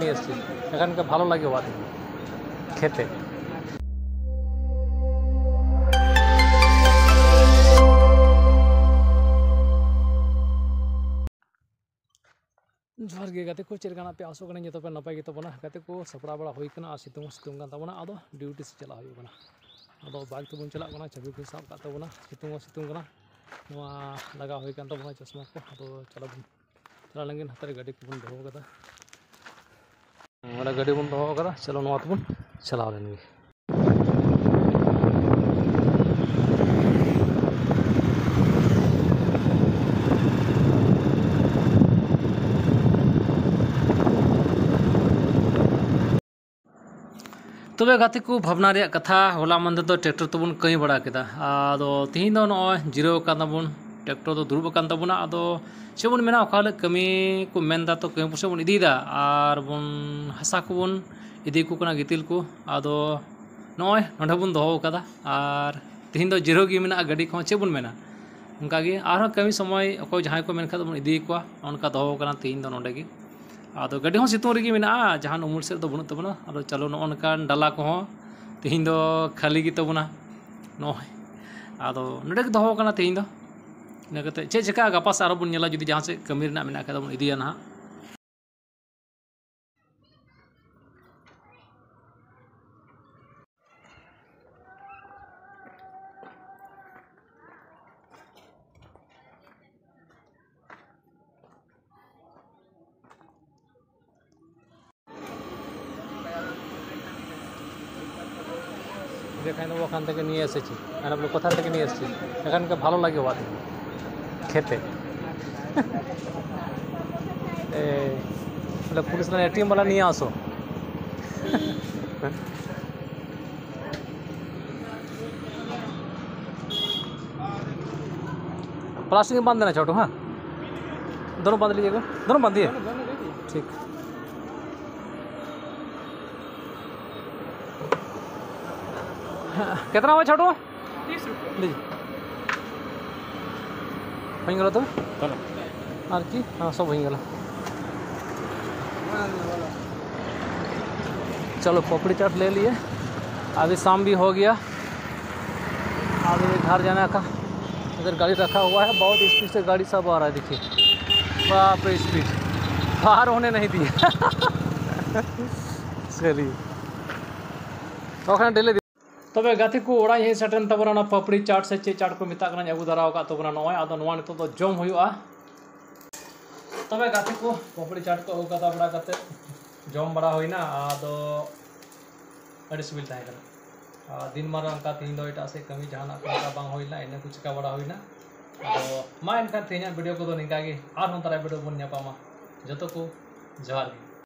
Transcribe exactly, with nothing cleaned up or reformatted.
নিয়ে এসেছি, এখানকার ভালো লাগে ওয়াদিন খেতে। ᱡᱚᱦᱟᱨ ᱜᱮ ᱜᱟᱛᱮ ᱠᱚ, ᱪᱮᱫ ᱞᱮᱠᱟ ᱢᱮᱱᱟᱜ ᱯᱮᱭᱟ? ᱟᱥᱚᱜ ᱠᱟᱹᱱᱟᱹᱧ ᱡᱚᱛᱚ ᱯᱮ ᱱᱟᱯᱟᱭ ᱜᱮ ᱛᱟᱵᱚᱱᱟ᱾ ᱜᱟᱛᱮ ᱠᱚ, ᱥᱟᱯᱲᱟᱣ ᱵᱟᱲᱟ ᱦᱩᱭ ᱠᱟᱱᱟ ᱟᱨ ᱥᱤᱛᱩᱝ ᱦᱚᱸ ᱥᱤᱛᱩᱝ ᱠᱟᱱ ᱛᱟᱵᱚᱱᱟ, ᱟᱫᱚ ᱰᱤᱭᱩᱴᱤ ᱥᱮᱫ ᱪᱟᱞᱟᱜ ᱦᱩᱭᱩᱜ ᱠᱟᱱᱟ᱾ ᱟᱫᱚ ᱵᱟᱭᱤᱠ ᱛᱮᱵᱚᱱ ᱪᱟᱞᱟᱜ ᱠᱟᱱᱟ, ᱪᱟᱹᱵᱤ ᱠᱚ ᱥᱟᱵ ᱠᱟᱜ ᱛᱟᱵᱚᱱᱟ, ᱥᱤᱛᱩᱝ ᱦᱚᱸ ᱥᱤᱛᱩᱝ ᱠᱟᱱᱟ, ᱱᱚᱣᱟ ᱞᱟᱜᱟᱣ ᱦᱩᱭ ᱠᱟᱱ ᱛᱟᱵᱚᱱᱟ ᱪᱚᱥᱢᱟ ᱠᱚ᱾ ᱟᱫᱚ ᱪᱟᱞᱟᱣ ᱵᱚᱱ ᱪᱟᱞᱟᱣ ᱞᱮᱱᱜᱮ, ᱱᱚᱛᱮ ᱨᱮ ᱜᱟᱹᱰᱤ ᱠᱚᱵᱚᱱ ᱫᱚᱦᱚ ᱠᱟᱫᱟ᱾ ᱱᱚᱰᱮ ᱜᱟᱹᱰᱤ ᱵᱚᱱ ᱫᱚᱦᱚ ᱠᱟᱫᱟ, ᱪᱚᱞᱚ ᱱᱚᱣᱟ ᱛᱮᱵᱚᱱ ᱪᱟᱞᱟᱣ ᱞᱮᱱ ᱜᱮ᱾ ᱛᱚᱵᱮ ᱜᱟᱛᱮ ᱠᱚ, ᱵᱷᱟᱵᱽᱱᱟ ᱨᱮᱭᱟᱜ ᱠᱟᱛᱷᱟ, ᱦᱚᱞᱟ ᱢᱟᱦᱫᱮᱨ ᱫᱚ ᱴᱨᱟᱠᱴᱚᱨ ᱛᱮᱵᱚᱱ ᱠᱟᱹᱢᱤ ᱵᱟᱲᱟ ᱠᱮᱫᱟ, ᱟᱫᱚ ᱛᱤᱦᱤᱧ ᱫᱚ ᱱᱚᱜᱼᱚᱭ ᱡᱤᱨᱟᱹᱣ ᱟᱠᱟᱱ ᱛᱟᱵᱚᱱ, ᱴᱨᱟᱠᱴᱚᱨ ᱫᱚ ᱫᱩᱲᱩᱵ ᱟᱠᱟᱱ ᱛᱟᱵᱚᱱᱟ᱾ ᱟᱫᱚ ᱪᱮᱫ ᱵᱚᱱ ᱢᱮᱱᱟ, ᱚᱠᱟ ᱦᱤᱞᱳᱜ ᱠᱟᱹᱢᱤ ᱠᱚ ᱢᱮᱱ ᱫᱟ, ᱛᱚ ᱠᱟᱹᱢᱤ ᱯᱩᱭᱥᱟᱹ ᱵᱚᱱ ᱤᱫᱤᱭᱮᱫᱟ ᱟᱨ ᱵᱚᱱ ᱦᱟᱥᱟ ᱠᱚᱵᱚᱱ ᱤᱫᱤ ᱟᱠᱚ ᱠᱟᱱᱟ, ᱜᱤᱛᱤᱞ ᱠᱚ᱾ ᱟᱫᱚ ᱱᱚᱜᱼᱚᱭ ᱱᱚᱰᱮ ᱵᱚᱱ ᱫᱚᱦᱚ ᱟᱠᱟᱫᱟ ᱟᱨ ᱛᱤᱦᱤᱧ ᱫᱚ ᱡᱤᱨᱟᱹᱣ ᱜᱮ ᱢᱮᱱᱟᱜᱼᱟ ᱜᱟᱹᱰᱤ ᱠᱚᱦᱚᱸ, ᱪᱮᱫ ᱵᱚᱱ ᱢᱮᱱᱟ᱾ ᱚᱱᱠᱟᱜᱮ ᱟᱨᱦᱚᱸ ᱠᱟᱹᱢᱤ ᱥᱚᱢᱚᱭ ᱚᱠᱚᱭ ᱡᱟᱦᱟᱸᱭ ᱠᱚ ᱢᱮᱱ ᱠᱷᱟᱡ ᱫᱚᱵᱚᱱ ᱤᱫᱤ ᱠᱚᱣᱟ, ᱚᱱᱠᱟ ᱫᱚᱦᱚ ᱠᱟᱱᱟ ᱛᱤᱦᱤᱧ ᱫᱚ ᱱᱚᱰᱮ ᱜᱮ᱾ ᱟᱫᱚ ᱜᱟᱹᱰᱤ ᱦᱚᱸ ᱥᱤᱛᱩᱝ ᱨᱮᱜᱮ ᱢᱮᱱᱟᱜᱼᱟ, ᱡᱟᱦᱟᱱ ᱩᱢᱩᱞ ᱥᱮᱫ ᱫᱚ ᱵᱟᱹᱱᱩᱜ ᱛᱟᱵᱚᱱᱟ᱾ ᱟᱫᱚ ᱪᱚᱞᱚ, ᱱᱚᱜᱼᱚ ᱱᱚᱝᱠᱟᱱ ᱰᱟᱞᱟ ᱠᱚᱦᱚᱸ ᱛᱤᱦᱤᱧ ᱫᱚ ᱠᱷᱟᱹᱞᱤ ᱜᱮ ᱛᱟᱵᱚᱱᱟ ᱱᱚᱜᱼᱚᱭ᱾ ᱟᱫᱚ ᱱᱚᱰᱮ ᱜᱮ ᱫᱚᱦᱚ ᱠᱟᱱᱟ ᱛᱤᱦᱤᱧ ᱫᱚ᱾ ᱤᱱᱟᱹ ᱠᱟᱛᱮ ᱪᱮᱫ ᱪᱮᱠᱟᱜᱼᱟ, ᱜᱟᱯᱟ ᱥᱮᱫ ᱟᱨᱚ ᱵᱚᱱ ᱧᱮᱞᱟ, ᱡᱩᱫᱤ ᱡᱟᱦᱟᱸ ᱥᱮᱫ ᱠᱟᱹᱢᱤ ᱨᱮᱱᱟᱜ ᱢᱮᱱᱟᱜ ᱠᱷᱟᱡ ᱫᱚᱵᱚᱱ ᱤᱫᱤᱭᱟ ᱱᱟᱦᱟᱜ᱾ যেখানে ওখান থেকে নিয়ে এসেছি, মানে বলে কোথা থেকে নিয়ে এসেছি, এখানকার ভালো লাগে ওয়াদিন খেতে। এই, বলে পুলিশ মানে এটিএম वाला নিয়ে আসো। प्लास्टिक में बांध देना छोटू, हाँ, दोनों बांध लीजिएगा, दोनों बांध दिए। ठीक। হ্যাঁ, কেতনা হবে ছোটু? তিরিশ রুপিয়া। জি। হয়ে গেল তো? চলো। আর কি? হ্যাঁ, সব হয়ে গেল। चलो, पपड़ी चाट ले लिए, अभी शाम भी हो गया। अभी घर जाने का उधर गाड़ी रखा हुआ है, बहुत स्पीड से गाड़ी सब आ रहा है, देखिए। बाप रे, स्पीड बाहर होने नहीं दिए। चलिए, तो डेली। ᱛᱚᱵᱮ ᱜᱟᱛᱮ ᱠᱚ, ᱚᱲᱟᱜ ᱤᱧ ᱦᱮᱡ ᱥᱮᱴᱮᱨᱮᱱ ᱛᱟᱵᱚᱱᱟ᱾ ᱚᱱᱟ ᱯᱟᱯᱲᱤ ᱪᱟᱴ ᱥᱮ ᱪᱮᱫ ᱪᱟᱴ ᱠᱚ ᱢᱮᱛᱟᱜ ᱠᱟᱱᱟᱧ, ᱟᱹᱜᱩ ᱫᱟᱨᱟ ᱟᱠᱟᱫ ᱛᱟᱵᱚᱱᱟ ᱱᱚᱜᱼᱚᱭ᱾ ᱟᱫᱚ ᱱᱚᱣᱟ ᱱᱤᱛᱚᱜ ᱫᱚ ᱡᱚᱢ ᱦᱩᱭᱩᱜᱼᱟ᱾ ᱛᱚᱵᱮ ᱜᱟᱛᱮ ᱠᱚ, ᱯᱟᱯᱲᱤ ᱪᱟᱴ ᱠᱚ ᱟᱹᱜᱩ ᱠᱟᱫᱟ ᱵᱟᱲᱟ ᱠᱟᱛᱮ ᱡᱚᱢ ᱵᱟᱲᱟ ᱦᱩᱭᱱᱟ᱾ ᱟᱫᱚ ᱟᱹᱰᱤ ᱥᱤᱵᱤᱞ ᱛᱟᱦᱮᱸ ᱠᱟᱱᱟ᱾ ᱟᱨ ᱫᱤᱱ ᱢᱟᱱ ᱨᱮ ᱚᱱᱠᱟ ᱛᱮᱦᱮᱧ ᱫᱚ ᱮᱴᱟᱜ ᱥᱮᱫ ᱠᱟᱹᱢᱤ ᱡᱟᱦᱟᱱᱟᱜ ᱠᱚ ᱚᱱᱠᱟ ᱵᱟᱝ ᱦᱩᱭ ᱞᱮᱱᱟ, ᱤᱱᱟᱹ ᱠᱚ ᱪᱤᱠᱟ ᱵᱟᱲᱟ ᱦᱩᱭᱱᱟ᱾ ᱟᱫᱚ ᱢᱟ ᱮᱱᱠᱷᱟᱱ ᱛᱮᱦᱮᱧᱟᱜ ᱵᱷᱤᱰᱤᱭᱳ ᱠᱚᱫᱚ ᱱᱤᱝᱠᱟ ᱜᱮ, ᱟᱨᱦᱚᱸ ᱫᱟᱨᱟᱭ ᱵᱷᱤᱰᱤᱭᱳ ᱵᱚᱱ ᱧᱟᱯᱟᱢᱟ᱾ ᱡᱚᱛᱚ ᱠᱚ ᱡᱚᱦᱟᱨ ᱜᱮ᱾